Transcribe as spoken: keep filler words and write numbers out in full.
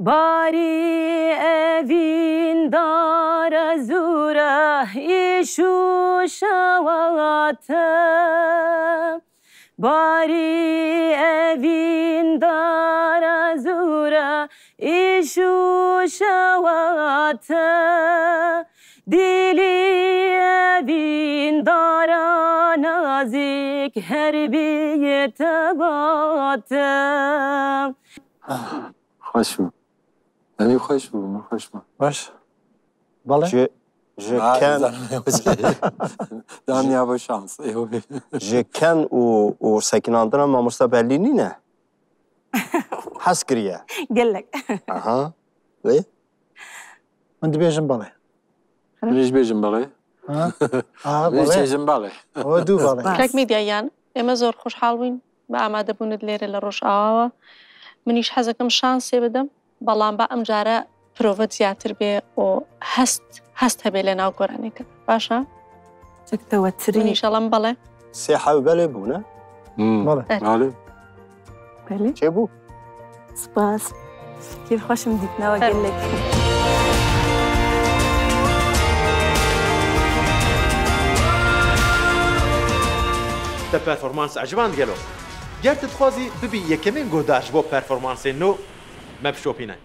Barî evîn dare zûre îş û şewate. Barî evîn dare zûre îş û şewate. Dilî evîn dara nazîk her bî tebate. Xweş bû. Em ê xweş bû, min xweş bû. Baş. Belê. Ji, ji Ha, ken, zaten. Daniya bo şans. Ji ken û, û sekinandina mamosta Berlînî ne? Hez kiriye. Gelek. Aha. Lê? Min dibêjin belê. Min jî bêjin belê. Ha? Ha, Min jî belê. Bêjin belê. O du belê. Spas. Kak Medya yan, ئێمە زۆر خۆشحاڵ بووین بە ئامادەبوونت لێرە لە ڕۆژئاواوە. منیش حەزەکەم شانسێ بدەم، بەڵام با ئەم جارە پرۆڤەت زیاتر بێ و هەست، هەست هەبێ لە ناو گۆرانیەکە. باشە؟ چەک تەوەتری. من ئینشاڵام بەڵێ. سێ حەو بەلێ بوو، نە؟ مم. بەڵێ. بەڵێ. بەلێ. بەلێ. چێ بوو؟ سپاس. کێ خۆشم دیتنەوە گەلێک. Te performans eciban gelo. Ger tu dixwazî bibî yekemîn guhdar ji bo performansên nû, me bişopîne.